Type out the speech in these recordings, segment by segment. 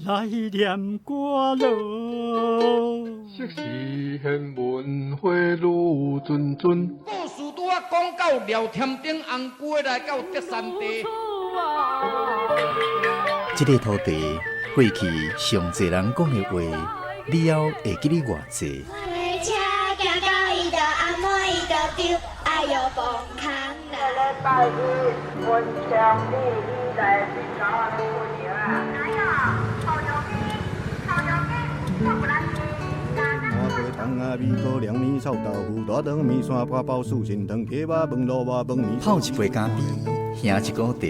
來念歌囉。昔時玄文花女谆谆。故事拄仔講到廖添丁紅龜來到德山地。這个土地過去上濟人講的話，你猶會記得偌濟？泡一杯咖啡，喝一壺茶，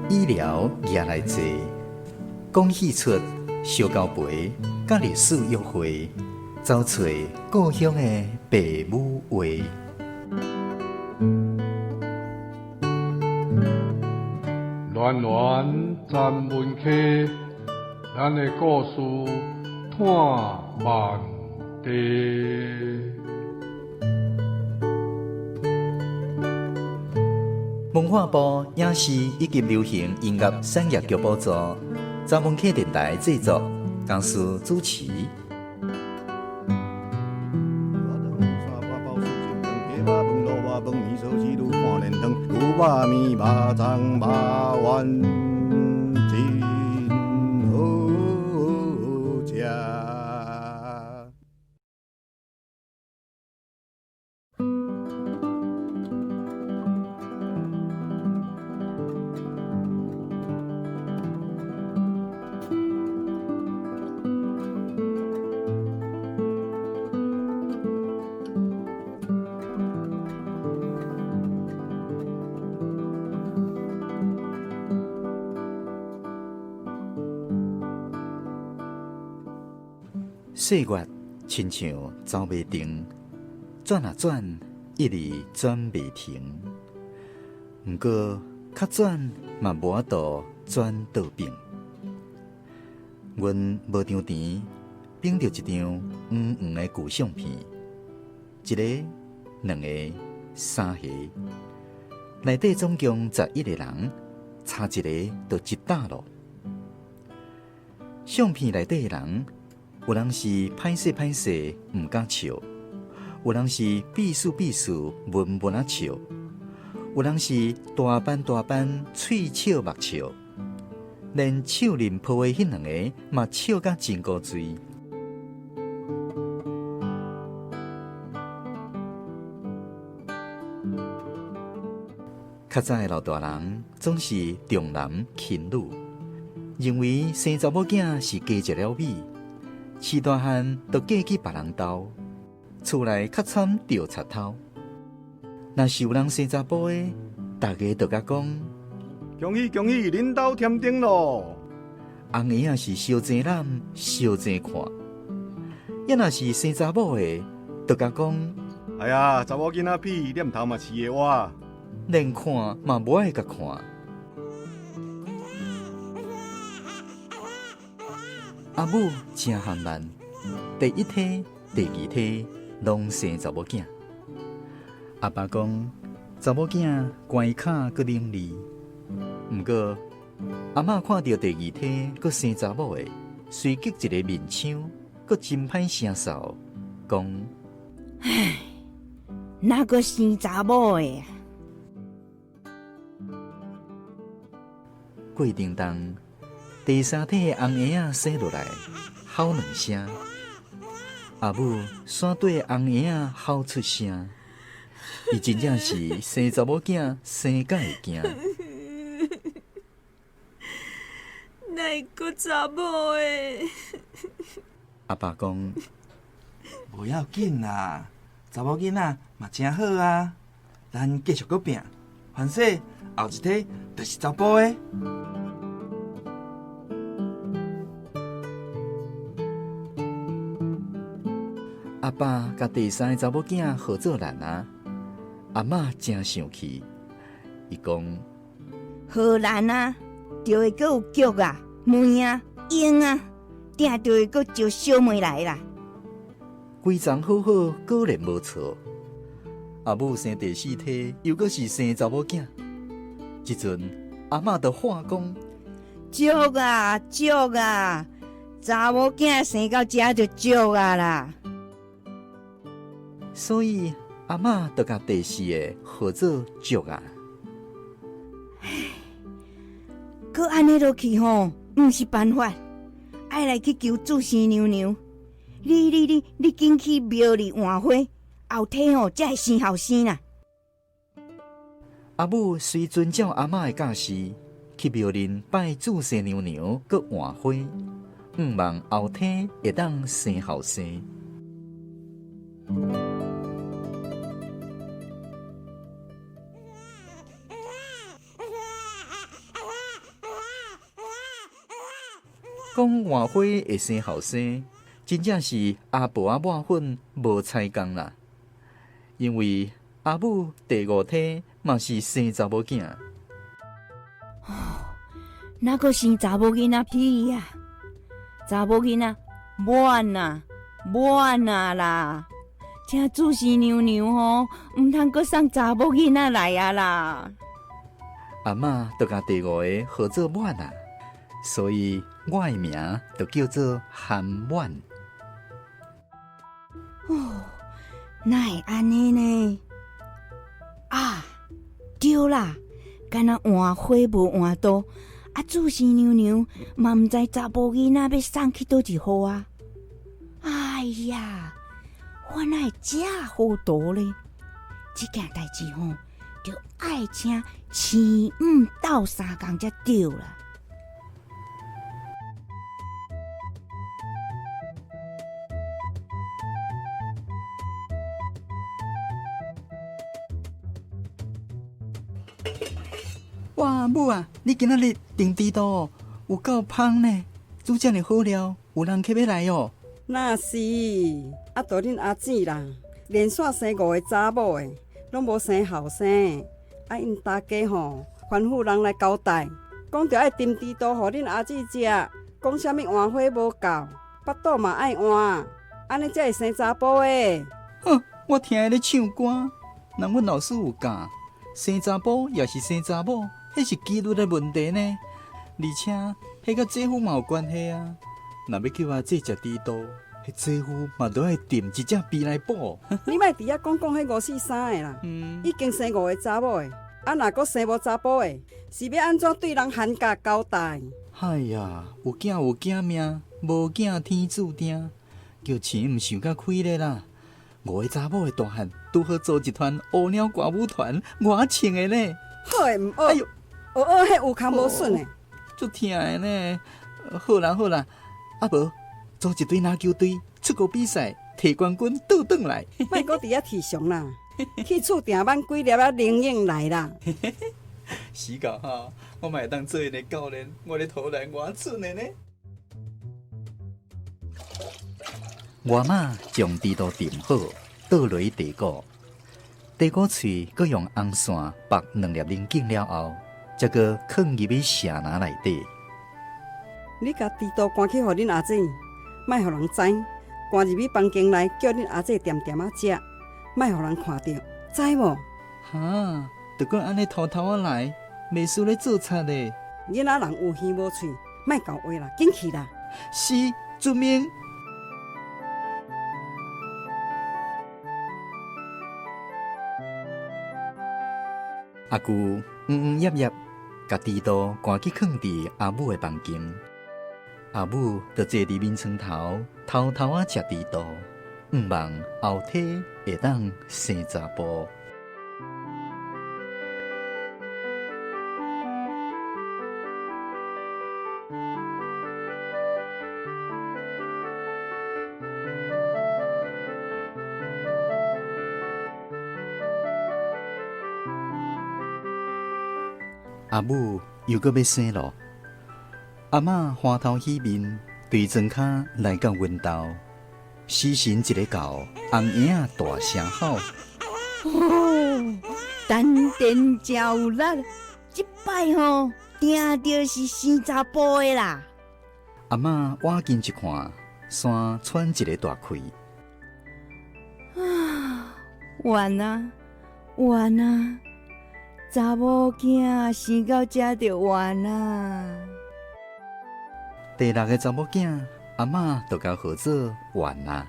醫療也來坐，講戲出燒交陪，佮歷史約會，走揣故鄉的爸母話。暖暖咱文溪，咱的故事伴万地。文化部影視以及流行音樂產業局補助，查文客電台製作，公司主持。歲月親像走馬燈，轉啊轉，一直轉袂停。毋過，較轉嘛無法度轉倒轉。阮無張甜，捧著一張黃黃的舊相片，一个、兩個、三個，內底總共11個人，差一个就一搭囉。相片內底的人，有人是歹勢歹勢毋敢笑，有人是秘思秘思悶悶仔笑，有人是大班大班喙笑目笑，連手面抱的彼兩个嘛笑甲真古錐。較早的老大人總是重男輕女，認為生查某囝是加一了米。飼大漢就嫁去別人兜，厝內較慘著賊偷。若是有人生查埔的，大家就共講：恭喜恭喜，恁兜添丁囉！紅嬰仔是相爭攬，相爭看。抑若是生查某的，就共講：哎呀，查某囡仔屁，念頭嘛飼會活。連看嘛無愛共看。阿母誠含慢，第一胎、第二胎攏生查某囝。阿爸講查某囝乖巧閣伶俐，毋過阿嬤看著第二胎閣生查某的，隨即一个面青，閣真歹聲嗽，講：唉，哪閣生查某的啊？過程中，第三胎的紅嬰仔生落來，吼兩聲，阿母煞對紅嬰仔吼出聲，伊真正是生查某囝生甲會驚。哪會閣查某的？阿爸講，無要緊啦，查某囡仔嘛誠好啊，咱繼續閣拼，反正後一胎就是查埔的。阿爸共第三个查某囝号做蘭仔，阿嬤誠生氣，伊講：號蘭仔，就會閣有菊啊、梅啊、櫻啊，定就會閣招小妹來啦。規叢好好，果然無錯。阿母生第四胎，又閣是生查某囝。這陣阿嬤就喊講：足啊足啊！查某囝生到遮就足啊啦。所以阿嬤就共第四个号做足啊。阁按呢落去吼，毋是办法，爱来去求注生娘娘。你你你你紧去庙里换花，后体吼才会生后生啦。阿母随遵照阿嬤的教示，去庙里拜注生娘娘，阁换花，向望后体会当生后生。讲换花会生后生，真正是阿婆仔抹粉无彩工啦。因为阿母第五胎嘛是生查某囝。哦，哪阁生查某囡仔屁啊？查某囡仔满啊满啊啦！请注生娘娘吼，毋通阁送查某囡仔来啊啦！阿嬤就共第五个号做满啊，所以我的名就叫做韩满。哦，哪会按呢呢？啊，对啦，敢若换花无换刀，啊，注生娘娘嘛毋知查埔囡仔欲送去佗一号啊！哎呀，我哪会遮糊涂呢？这件代志吼，著爱请生母斗相共才对啦。哇，母啊，你今仔日炖猪肚有够芳呢，煮遮尔好料，有人客欲来哦。若是，啊，著恁阿姊啦，连续生五个查某的，拢无生后生。啊，𪜶大家吼，吩咐人来交代，讲著爱炖猪肚予恁阿姊食，讲啥物换花无够，腹肚嘛爱换，按呢才会生查埔的。哼，我听伊咧唱歌，人阮老师有教，生查埔也是生查某，彼是几率的问题呢。而且，彼佮姐夫嘛有关系啊。若欲叫阿姊食猪肚，彼姐夫嘛著爱炖一只猪来补。你莫伫遐讲讲彼五四三的啦，已经生五个查某的，啊若阁生无查埔的，是欲按怎对人韩家交代？哎呀，有囝有囝命，无囝天注定，叫钱毋想甲亏咧啦。五个查某的大汉，拄好组一团乌鸟歌舞团，偌穿的呢。好的毋学，哎哟，学学彼有空无笋的，足疼的呢。好啦好啦，啊无组一队篮球队出国比赛，提冠军倒转来。莫阁伫遐提上啦，去厝订挽几粒仔灵应来啦。死到哈，我嘛会当做𪜶的教练，我咧投篮偌准的呢。外妈将猪肚炖好，倒落去地锅，地锅喙阁用红线绑两粒龙井了后，才阁囥入去城篮内底。你共猪肚捾去予恁阿姊，莫予人知。捾入去房间内，叫恁阿姊恬恬仔食，莫予人看著，知无？哈，著阁按呢偷偷仔来，袂输咧做贼咧。囡仔人有耳无喙，莫厚话啦，紧去啦。是，遵命。阿舅呜呜咽咽，共猪肚捾去囥伫阿母的房间。阿母就坐伫眠床头，偷偷仔食猪肚，向望后体会当生查埔。阿母又阁欲生咯，阿嬷欢头喜面，对床跤来到阮兜，死神一个到，红婴仔大声吼。哦，丹田真有力，这摆吼，定著是生查埔的啦。阿嬷倚近一看，先喘一个大气。啊，冤啊，冤啊！查某囝生到遮就冤啊！第六个查某囝，阿嬷就共号做元啊。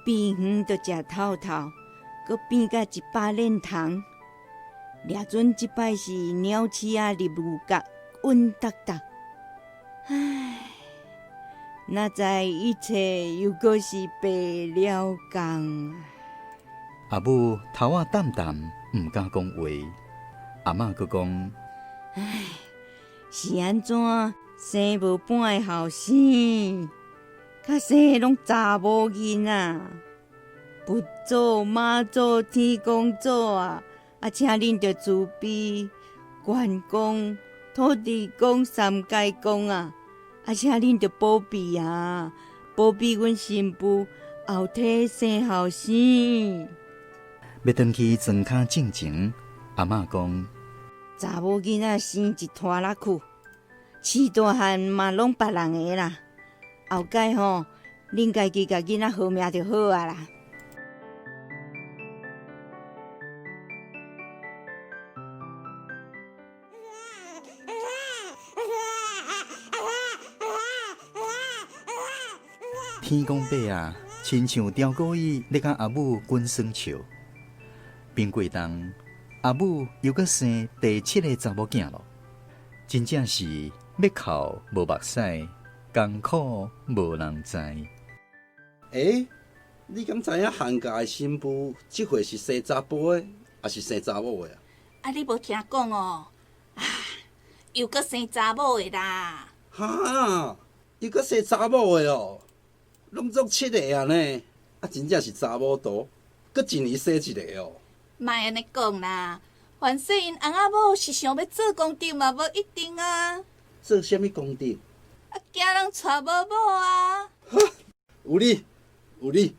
变远就食透透，阁变甲一百链虫。掠准这摆是鸟鼠仔入牛角，稳当当。唉，哪知一切又阁是白了工。阿母头仔澹澹，毋敢讲话。阿嬷阁讲：唉，是按怎生无半个后生，较生的拢查某囡仔。佛祖、妈祖、天公祖啊！啊，请恁著慈悲，关公、土地公、三界公啊！啊，请恁著保庇啊，保庇阮新妇后体生后生。欲转去庄跤种前，阿嬷讲：查某囡仔生一拖拉库，饲大汉嘛拢别人的啦。后盖吼，恁家己共囡仔号名就好啊啦。天公伯啊，亲像刁故意咧共阿母滚耍笑。变过冬，阿母又阁生第七个查某囝咯，真正是欲哭无目屎，艰苦无人知。欸，你敢知影韩家的新妇这回是生查埔的，抑是生查某的啊？啊，你无听讲哦？啊，又阁生查某的啦！哈，又阁生查某的哦？拢总七个啊呢！啊，真正是查某多，阁一年生一个哦。莫按呢讲啦，凡势𪜶翁仔某是想欲做功德嘛，无一定啊。做啥物功德？啊，惊人娶无某啊！哈，有理，有理。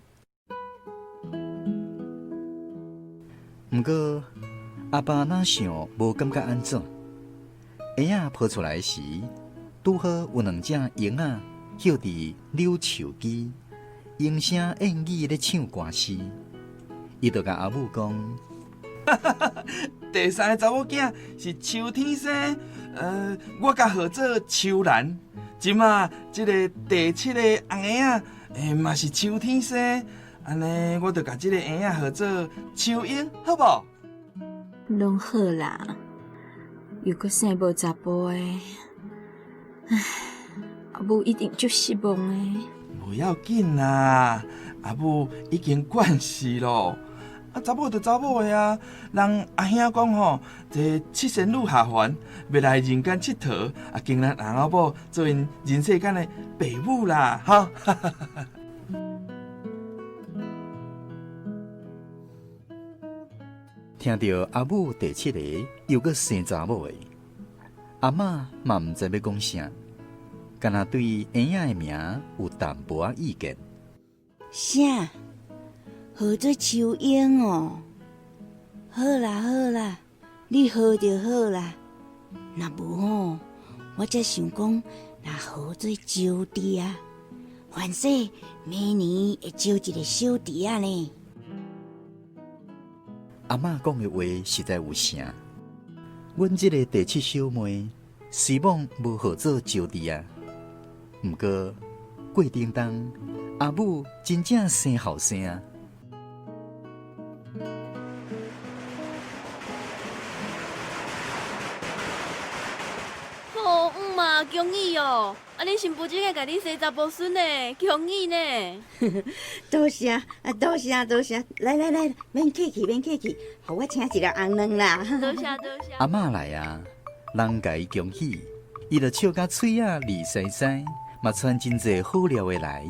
毋过阿爸哪想无感觉按怎？婴仔抱出来时，拄好有两只鹰仔歇伫柳树枝，莺声燕语咧唱歌诗。伊就共阿母讲：第三个查某囝是秋天生，我共号做秋兰。这马这个第七个红婴仔，嘛是秋天生，按呢我就共这个婴仔号做秋英，好无？拢好啦，又阁生无查埔的，唉，阿母一定足失望的。无要紧啦，阿母已经惯势咯。啊，查某就查某的啊。人阿兄讲吼，这七仙女下凡，欲来人间𨑨迌，啊，经咱翁仔某做𪜶人世间的爸母啦，哈。听著阿母第七个又阁生查某的，阿嬷嘛毋知欲讲啥，敢若对婴仔的名有淡薄仔意见。啥？号做秋英哦？好啦好啦，你号就好啦。若无吼，我才想讲，若号做招娣啊，反正明年会招一个小弟仔呢。阿嬷讲的话实在有成。阮这个第七小妹，希望无号做招娣啊。毋过过顶冬，阿母真正生后生啊。哦，姆妈，恭喜哦！啊，恁新妇这个共你生查埔孙呢，恭喜呢！多谢啊，多谢多谢！来来来，免客气免客气，予我请一粒红卵啦！多谢多谢。阿嬷来啊，人共伊恭喜，伊就笑甲喙仔离腮腮，嘛传真济好料的来。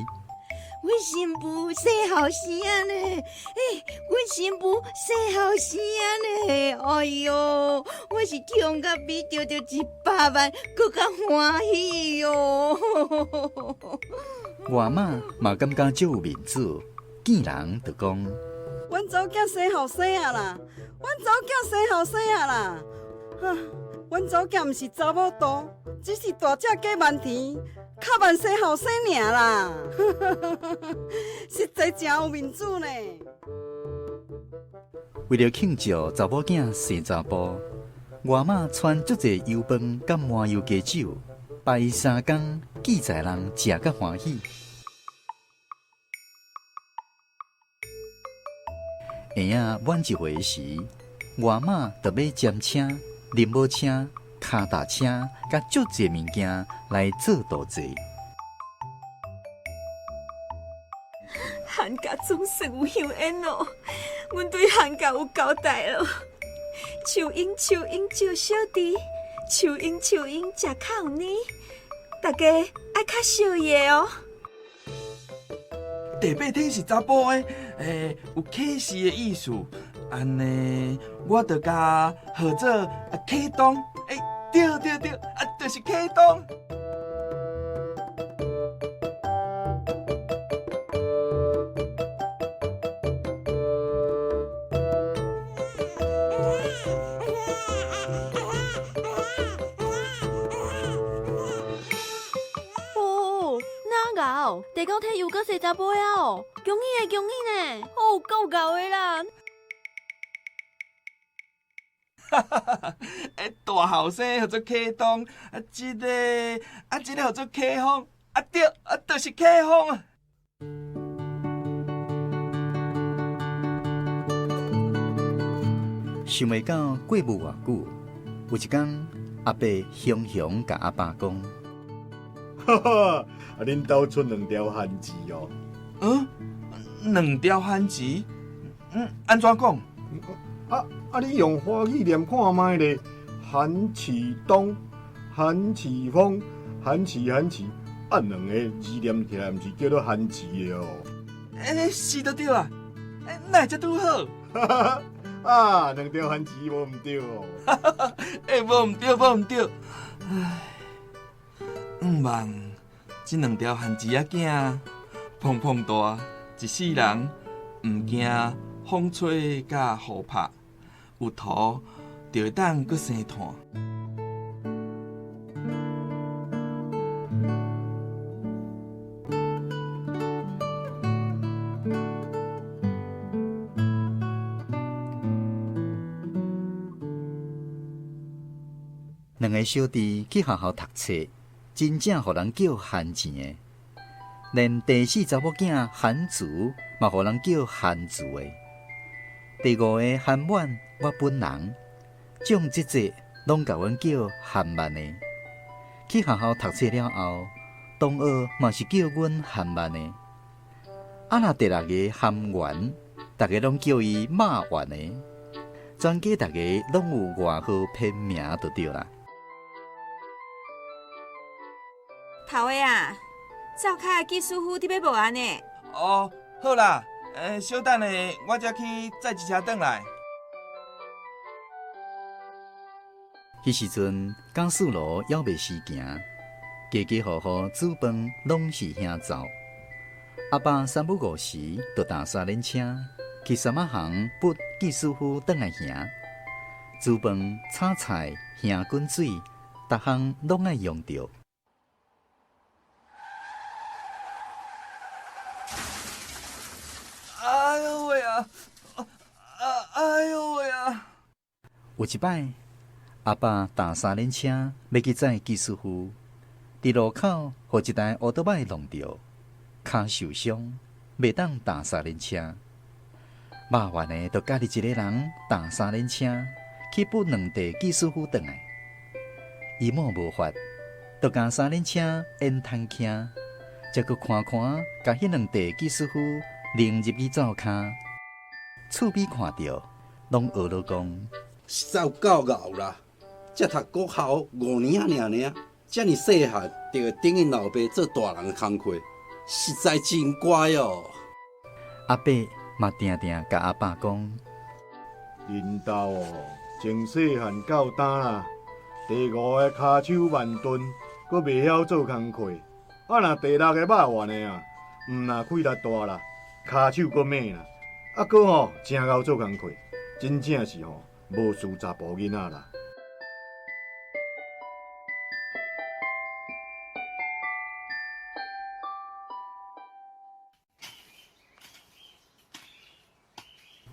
阮新妇生后生啊呢，欸，阮新妇生后生啊呢，哎哟，我是痛甲比得著100万阁较欢喜哟。外妈嘛感觉足有面子，见人就讲：阮查某囝生后生啊啦，阮查某囝生后生啊啦，哈，阮查某囝毋是查某肚，只是大只鸡馒甜。较慢生后生尔啦，实在真有面子呢。为著庆祝查某囝生查埔，外妈传足济油饭佮麻油鸡酒，拜三工，記載人食甲歡喜。嬰仔滿一歲時，外媽就買針車、林寶車、跤踏車，佮足濟物件來做道濟。韓家總算有香煙咯，阮對韓家有交代咯。樹蔭樹蔭照小弟，樹蔭樹蔭食較有奶，大家愛較惜伊的哦。第八体是查埔的，有啟示的意思。按呢，我就共号做启东。对对对，啊，就是启东。哦，哪𠢕？第九体又阁生查埔仔哦，恭喜的恭喜呢！哦，够𠢕的啦！哈哈哈哈！大后生号做启东，啊，这个啊，这个号做启丰，啊对，啊，就是启丰啊。想袂到过无偌久，有一工，阿伯雄雄共阿爸讲：哈哈，啊，恁兜出两条番薯哦。嗯，两条番薯？按怎讲？啊！你用华语念看觅咧，韩启东、韩启峰、韩启韩启，啊，两个字念起来毋是叫做韩字的哦。是就对啊，哪会遮拄好？啊，两条番薯无毋对哦。无毋对，无毋对。唉，毋望这两条番薯仔囝，膨膨大，一世人毋惊风吹佮雨拍。有土就会当阁生炭。两个小弟去学校读册，真正予人叫番钱的。连第四查某囝韩竹嘛，予人叫番薯的。第五个韩满，我本人，众姊姊拢共阮叫韩万的。去学校读册了后，同学嘛是叫阮韩万的。啊，若第六个韩元，逐家拢叫伊马元的。全家逐家拢有外号片名就对啦。头的啊，灶跤的技师傅伫欲无啊呢？哦，好啦，小等下，我才去载一车转来。彼时阵，江苏路犹未时行，家家户户煮饭拢是遐灶。阿爸三不五时就搭三轮车去三仔行拨技师傅转来行。煮饭、炒菜、行滚水，逐项拢爱用著。哎呦喂啊！哎呦喂啊！有一摆，阿爸搭三轮车欲去载技师傅，伫路口予一台乌托邦弄著，跤受伤，袂当搭三轮车。肉圆的就家己一个人搭三轮车去拨两块技师傅转来。伊某无法，就共三轮车沿摊徛，才阁看看，共彼两块技师傅拎入去灶跤，厝边看著，拢学落讲。实在有够𠢕啦！才读国校5年仔尔尔，遮尔细汉就会顶𪜶老爸做大人的工课，实在真乖哦。阿伯嘛定定共阿爸讲，恁兜哦，从细汉到今啦，第五个跤手慢钝，阁袂晓做工课。啊，若第六个肉圆的啊，毋若气力大啦，跤手阁猛啦，啊，阁吼真𠢕做工课，真正是吼无输查埔囡仔啦。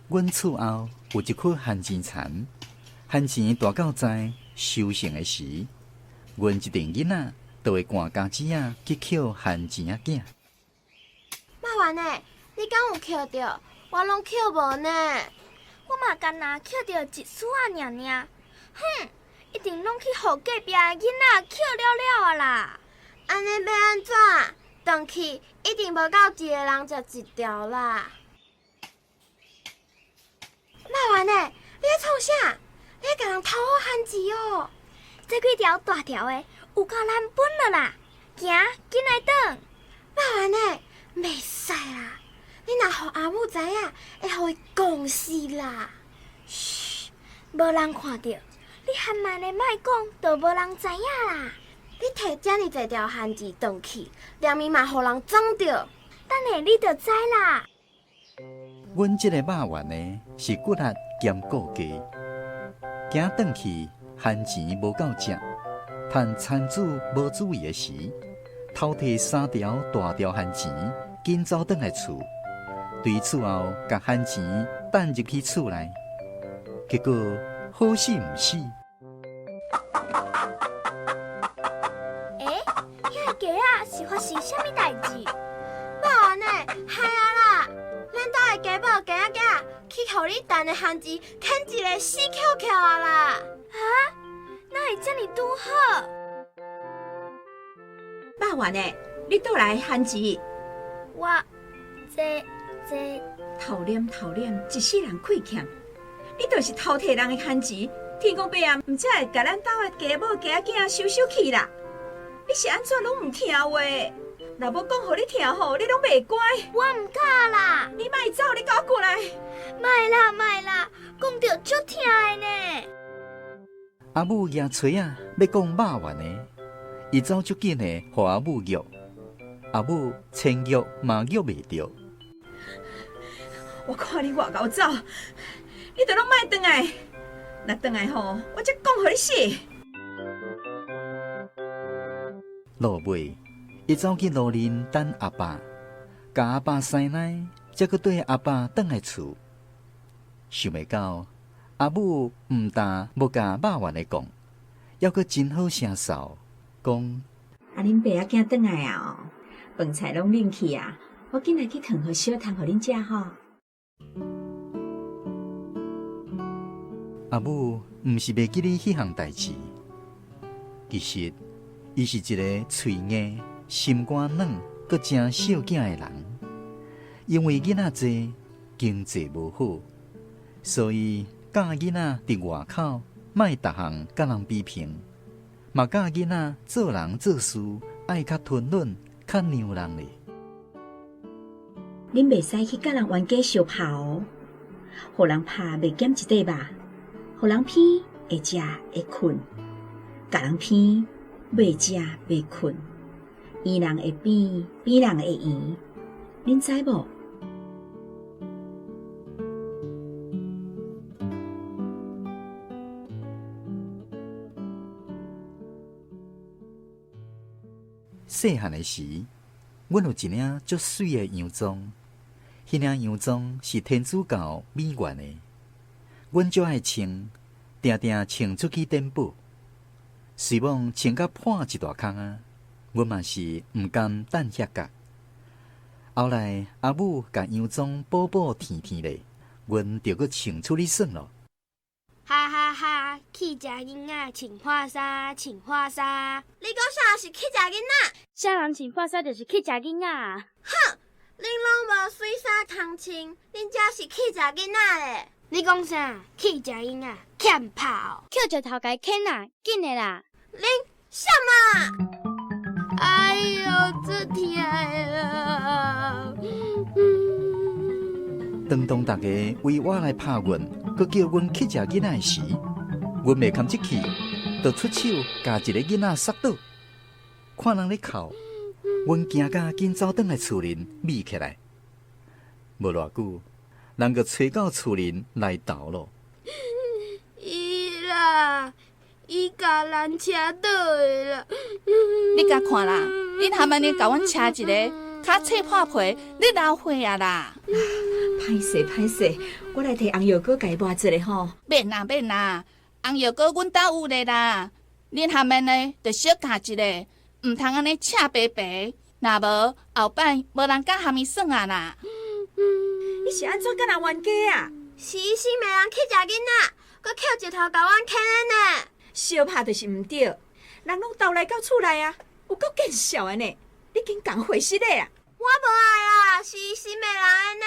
阮厝后有一棵番薯田，番薯大到知收成的时，阮这阵囡仔就會攑膠子仔去抾番錢仔囝。肉丸的，你敢有抾著？我攏抾無呢。我嘛干焦抾著一絲仔爾爾，哼，一定攏去予隔壁的囡仔抾了了啊啦！按呢欲按怎？轉去一定無夠一个人食一條啦。肉丸的，你咧創啥？你咧共人偷番薯哦？這幾條大條的有夠難分了啦！行，緊來轉。肉丸的，袂使啦！你若予阿母知影，會予伊講死啦！噓，無人看著，你含慢的莫講，就無人知影啦。你提遮爾濟條番薯轉去，連面嘛予人摠著。等下你就知啦。阮這個肉丸的是骨力兼顧家，行轉去番薯無夠食，趁田主無注意的時，偷提三條大條番薯，緊走轉來厝，對厝後共番薯擲入去厝內，結果好死毋死。欸，遐个雞仔是發生啥物代誌？肉丸的，害啊啦！咱兜的雞母雞仔囝去予你擲的番薯牽一个死翹翹啊啦！啊？哪會遮爾拄好？肉丸的，你倒來番薯？我這這頭臉頭臉，一世人虧欠，你就是偷提人的番薯。天公伯啊，毋才會共咱兜的雞母雞仔囝收收去啦！你是按怎攏毋聽話？若無講予你聽吼，你攏袂乖。我毋敢啦！你莫走，你共我過來！莫啦莫啦，講著足疼的呢。阿母舉錘仔欲講肉丸的，伊走足緊的，予阿母虐，阿母千虐嘛虐袂著。我看你偌𠢕走，你著攏莫轉來。若轉來吼，我才講予你死。落尾，伊走去路林等阿爸，共阿爸師奶，才閣綴阿爸轉來厝。想袂到，阿母毋但無共肉丸的講，猶閣真好聲嗽，講：啊，恁爸仔囝轉來啊？飯菜攏冷去啊！我緊來去燙予小湯予恁食吼。阿母毋是袂記得彼項代誌，其實伊是一个喙硬、心肝軟、閣誠惜囝的人。因為囡仔濟，經濟無好，所以教囡仔佇外口莫逐項佮人比拼，嘛教囡仔做人做事愛較吞忍、較讓人咧。恁袂使去佮人冤家相拍哦，予人拍袂減一塊肉。予人騙會食會睏，共人騙袂食袂睏，圓人會變，變人會圓，恁知無？細漢的時，阮有一領足媠的洋裝，彼領洋裝是天主教美願的。阮足愛穿，定定穿出去展寶。雖罔穿甲破一大空仔，阮嘛是毋甘等遐角。後來阿母共洋裝補補添添咧，阮就閣穿出去耍囉。哈哈哈！去食囡仔穿破衫，穿破衫。你講啥是去食囡仔？啥人穿破衫就是去食囡仔？哼！恁攏無媠衫通穿，恁才是去食囡仔咧！你講啥？去食囡仔，欠拍哦！抾石頭共伊牽啊，緊的啦！恁啥嘛？哎喲，足疼的啦！當當逐家圍倚來拍阮，閣叫阮去食囡仔的時，阮袂堪這氣，就出手共一个囡仔殺倒。看人咧哭，阮驚甲緊走轉來厝裡覕起來。無偌久，人就揣到厝裡來投囉。伊啦，伊共人車倒的啦。你共看啦，恁含按呢共阮車一个，跤脆破皮，你流血啊啦！歹勢歹勢，我來提紅藥膏共伊抹一下吼。免啦免啦，紅藥膏阮兜有咧啦。恁含按呢，就小咬一下，毋通按呢赤白白，若无后摆无人敢含伊耍啊啦。你是按怎佮人冤家啊？是伊心的人去食囡仔，阁捡石头共阮牵的呢。相拍就是毋对，人拢斗来到厝内啊，有够见笑的呢！你紧共回失礼啊！我无爱啦，是伊心的人的呢，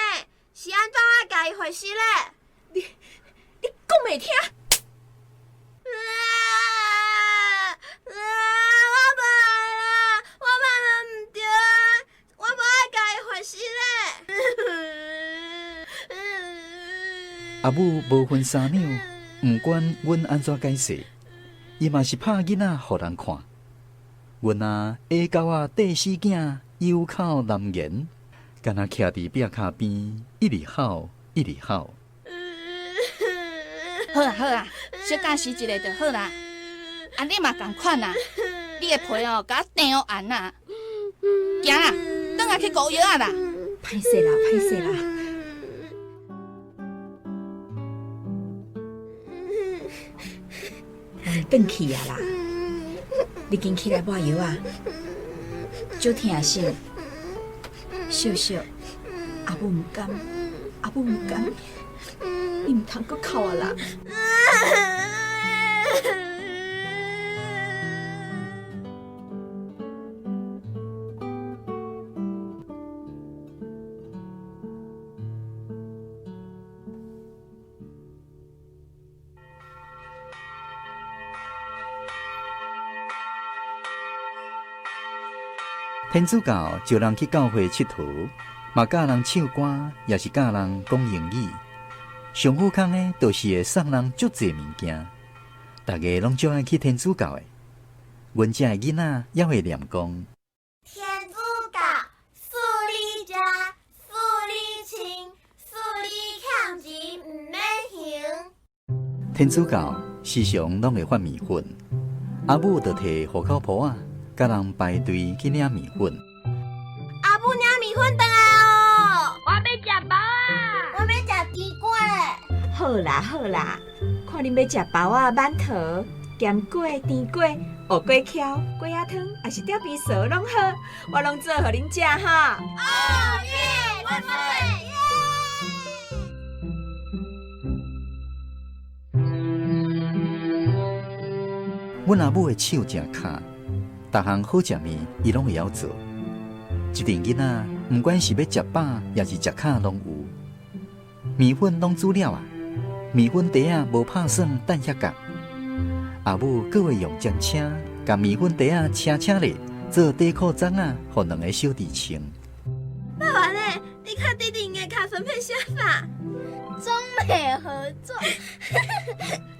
是按怎爱共伊回失礼？你你讲袂听！啊啊！我无爱啦，我嘛嘛毋对啊，我无爱共伊回失礼。阿母无分三两，毋管阮按怎解释，伊嘛是拍囡仔予人看。阮啊，下狗仔缀死囝，有口难言，干焦徛伫壁跤边，一直哭，一直哭。好啊好啊，小教示一下就好啦。啊，你嘛仝款啦，你的皮哦，共我钉红啊！行啦，转来去熬药仔啦。歹势啦，歹势啦。阮转去啊啦，你紧起来抹药仔，足疼死。秀秀，阿母毋甘，阿母毋甘，你毋通阁哭啊啦！天主教招人去教会𨑨迌，嘛教人唱歌，也是教人讲英语。上好康的，就是会送人足济物件，逐家拢足爱去天主教的。阮遮的囡仔犹会念讲：天主教，赐你食，赐你穿，赐你欠钱毋免还。天主教时常拢会发面粉，阿母就提户口簿仔，佮人排队去领面粉。阿母领面粉转来哦！我欲食包仔，我欲食甜粿。好啦好啦，看恁欲食包仔、馒头、咸粿、甜粿、芋粿巧、粿仔汤，抑是吊皮趖拢好，我拢做予恁食哈。哦耶！万岁！阮阿母的手诚巧，逐项好食物，伊拢会晓做。这阵囡仔，毋管是欲食饱，抑是食巧，拢有。面粉拢煮了啊，面粉袋仔无拍算，等遐角。阿母阁会用针车，共面粉袋仔车车咧，做底裤欉仔，予两个小弟穿。爸爸咧，你看弟弟的卡分配写法，中美合作，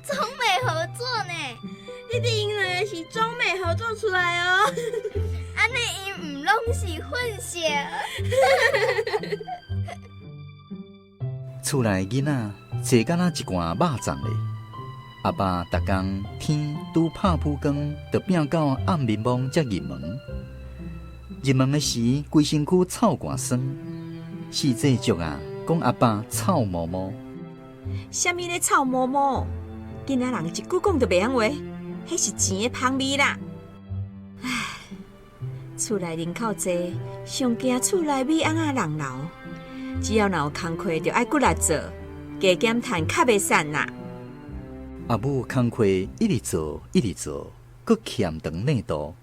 中美合作呢？弟弟𪜶两个是中美合作出来哦。按呢𪜶毋拢是混血儿。厝内囡仔济敢若一罐肉粽咧。阿爸逐工天拄拍晡光，就拚到暗暝暝才入门。入门的时，规身躯臭汗酸，四济族啊，讲阿爸臭毛毛。啥物咧臭毛毛？囡仔人一句讲就袂晓话，彼是钱的芳味啦。唉，厝内人口济，上惊厝内米尪仔人流。只要若有工课，就爱骨力做，加减趁较袂散啦。阿母工课一直做，一直做，阁欠长领度，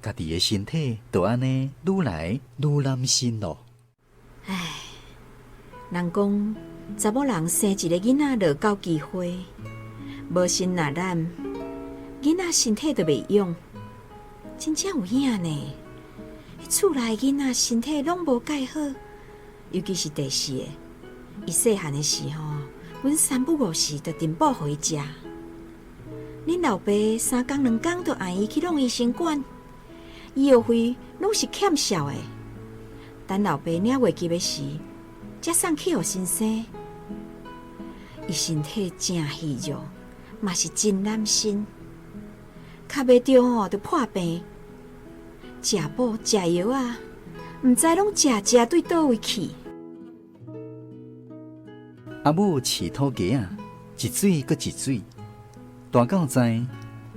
家己的身体就按呢愈来愈难身咯。唉，人讲查某人生一个囡仔落九支花，无心若咱囡仔身体就袂用，真正有影呢。厝内囡仔身体拢无盖好，尤其是第四个，伊细汉的时吼，阮三不五时就炖补予伊食。恁老爸三工两工就爱伊去弄医生馆，医药费拢是欠数的。等老爸领月给的时，才送去予先生。伊身体真虚弱，嘛是真懒身，较袂著吼就破病，食补食药啊，毋知拢食食对佗位去。阿母饲土鸡仔，一水阁一水，大到知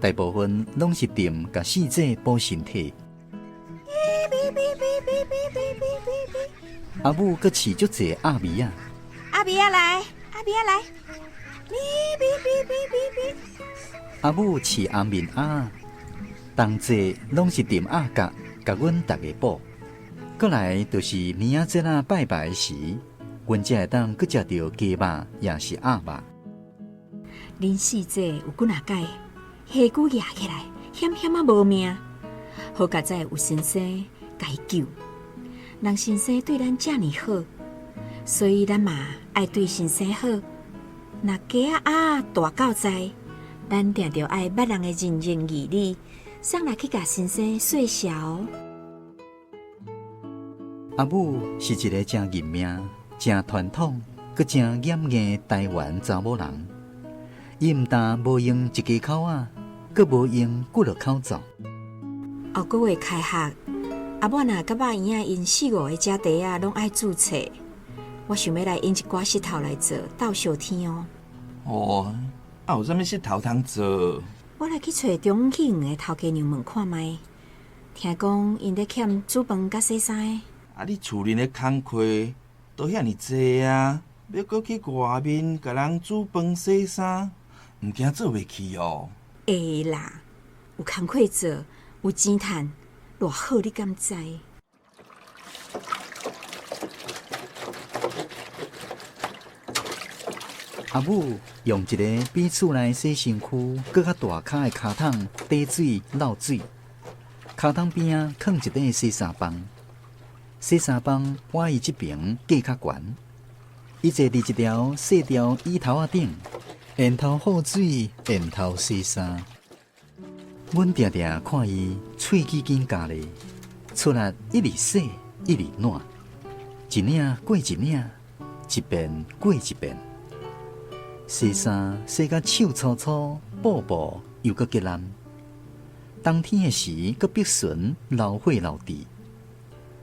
大部分攏是踮共四姐补身體。阿母閣飼足濟鴨米仔，鴨米仔來，鴨米仔來，阿母飼紅面鴨，同齊攏是踮鴨角，共阮逐家補。閣來就是年仔節仔拜拜時，阮才會當閣食著雞肉，抑是鴨肉。恁四姐有幾若擺下骨壓起來，險險仔無命，好佳哉有先生共伊救。人先生對咱遮爾好，所以咱嘛愛對先生好。若雞仔鴨大到在，咱定著愛捌人的人情義理，送來去共先生說謝哦。阿母是一个誠認命、誠傳統、閣誠嚴硬的台灣查某人。伊毋但無用一支口仔，閣無用幾落口罩。後個月開學，阿母若佮肉圓仔𪜶四五个姐弟仔攏愛注冊，我想欲來用一寡穡頭來做鬥相天哦。哦，啊有啥物穡頭通做？我來去揣中戲院的頭家娘問看覓，聽講𪜶咧欠煮飯佮洗衫的。啊，你厝裡的工課都遐爾濟啊，欲閣去外面共人煮飯洗衫，毋驚做袂去哦？會啦，有工課做，有錢趁，偌好，你敢知？阿母用一个比厝內洗身軀閣較大跤的跤桶底水漏水，跤桶邊仔囥一塊洗衫枋，洗衫枋倚伊這爿架較懸，伊坐佇一條細條椅頭仔頂，緣頭放水，緣頭洗衫。阮定定看伊喙齒緊咬咧，出力一直洗，一直撋，一領過一領，一遍過一遍。洗衫洗甲手粗粗，布布又閣結爛。冬天的時，閣逼唇流血流滴。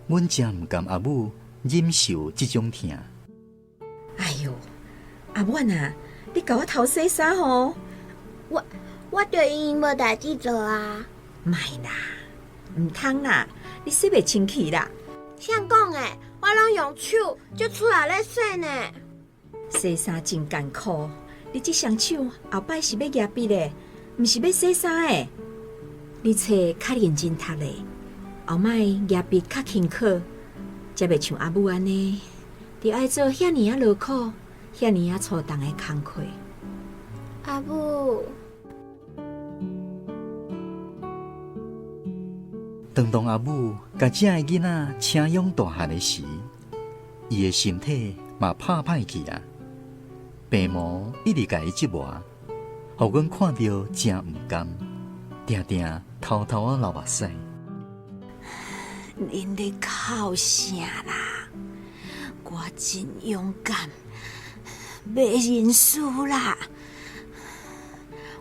阮誠毋甘阿母忍受這種疼。哎喲，阿婉啊，你共我偷洗衫吼？我著因無代誌做啊。莫啦，毋通啦，你洗袂清氣啦。誰講的？我攏用手就出來咧洗呢。洗衫真艱苦，你這雙手後擺是欲舉筆的，毋是欲洗衫的。你冊較認真讀咧，後擺舉筆較輕巧，才袂像阿母按呢，著愛做遐爾仔勞苦、遐爾仔粗重的工課。阿母，當阿母共這个囡仔請養大漢的時，伊的身體嘛拍歹去啊！病魔一直共伊折磨，予阮看著誠毋甘，定定偷偷仔流目屎。恁咧哭啥啦？我真勇敢，袂認輸啦！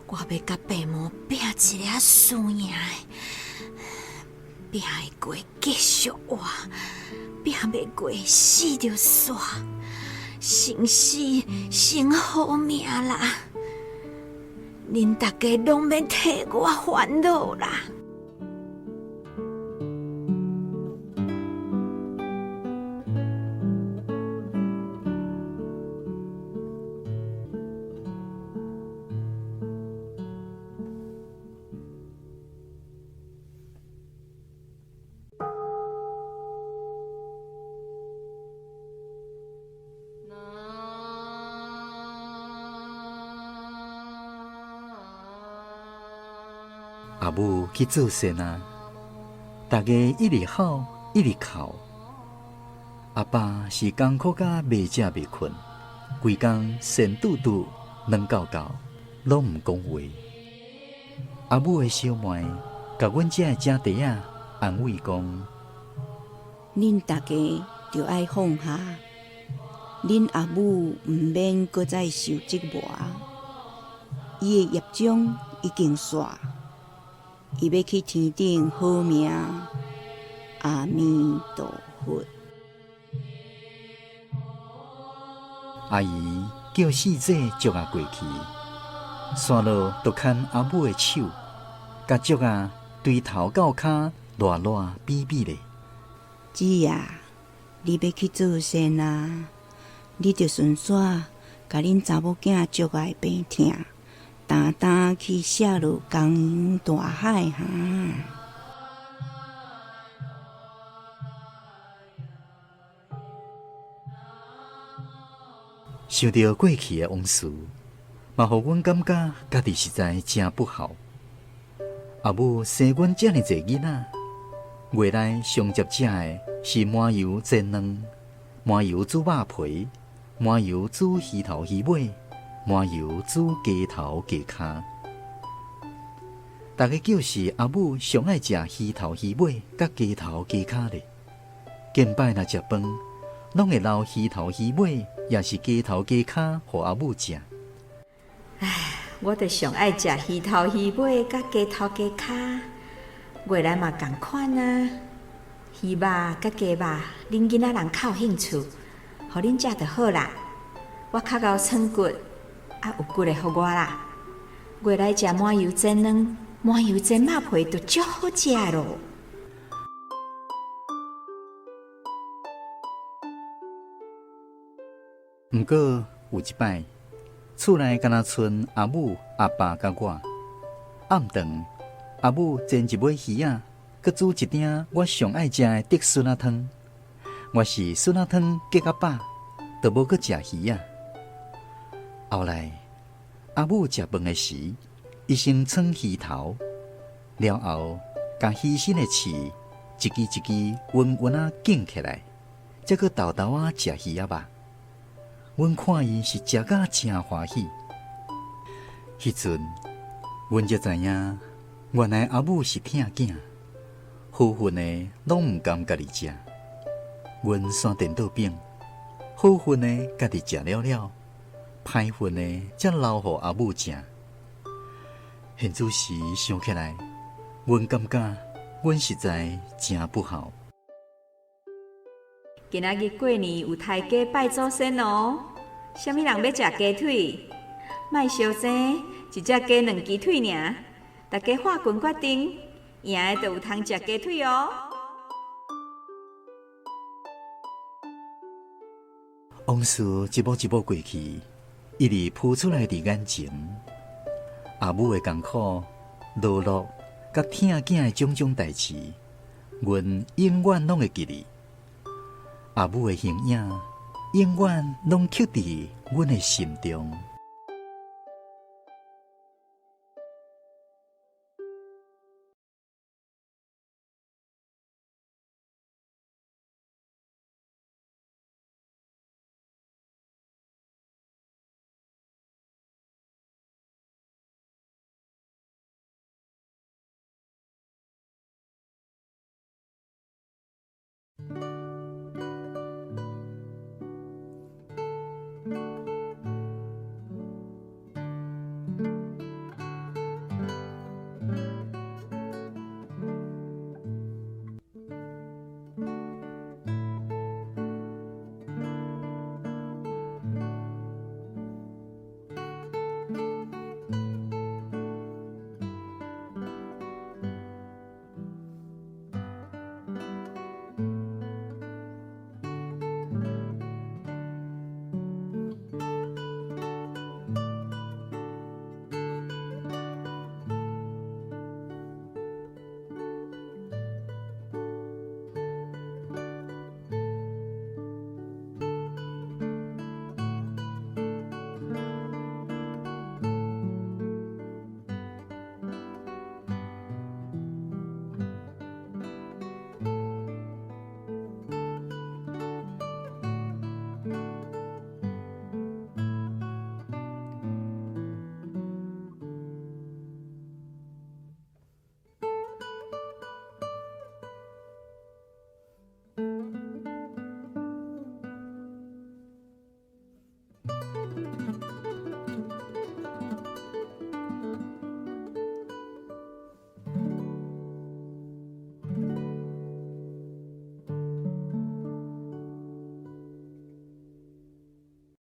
我欲共病魔拼一个輸贏的，拼會過繼續活，拼袂過死就煞，先死先好命啦！恁逐家攏免替我煩惱啦！阿母去做善啊，逐家一直哭一直哭。阿爸是艱苦甲袂食袂睏，規工神嘟嘟軟厚厚，攏毋講話。阿母的小妹共阮這个姐弟仔安慰講：恁逐家著愛放下，恁阿母毋免閣再受折磨，伊的業障已經煞。伊欲去天頂好名，阿彌陀佛。阿姨叫四姐接阿過去，煞落就牽阿母的手，共竹仔對頭到跤賴賴比比咧。姊啊，你欲去做仙啊？你著順紲共恁查某囝足愛病疼，擔擔去卸落江洋大海哈。想著過去的往事，嘛予阮感覺家己實在誠不孝。阿母生阮遮爾濟囡仔，月內上捷食的是麻油煎卵、麻油煮肉皮、麻油煮魚頭魚尾、麻油煮雞頭雞跤。逐家就是阿母上愛食魚頭魚尾佮雞頭雞跤咧。見擺若食飯，攏會留魚頭魚尾，抑是雞頭雞跤予阿母食。唉，我就上愛食魚頭魚尾佮雞頭雞跤，月來嘛仝款啊。魚肉佮雞肉，恁囡仔人較有興趣，予恁食就好啦。我較𠢕藏骨，啊有骨的予我啦。月來食麻油煎卵、麻油煎肉皮就足好食囉。毋過有一擺，厝內敢若賰阿母、阿爸佮我。暗頓，阿母煎一尾魚仔，閣煮一鼎我上愛食的竹筍仔湯。我是筍仔湯結較飽，就無閣食魚仔。後來，阿母食飯的時，伊先汆魚頭，了後共魚身的刺一支一支勻勻仔揀起來，才閣沓沓仔食魚仔肉。阮看伊是食甲誠歡喜。彼陣，阮才知影，原來阿母是疼囝，好份的攏毋甘家己食。阮徙顛倒反，好份的家己食了了，歹份的才留予阿母食。現此時想起來，阮感覺阮實在誠不孝。今仔日過年有刣雞拜祖先哦，啥物人欲食雞腿？莫相爭，一隻雞兩支腿爾，大家划拳決定，贏的就有通食雞腿哦。往事一幕一幕過去，一直浮出來佇眼前。阿母的艱苦、勞碌，佮疼囝的種種代誌，阮永遠攏會記得。阿母的形影，永遠攏刻佇阮的心中。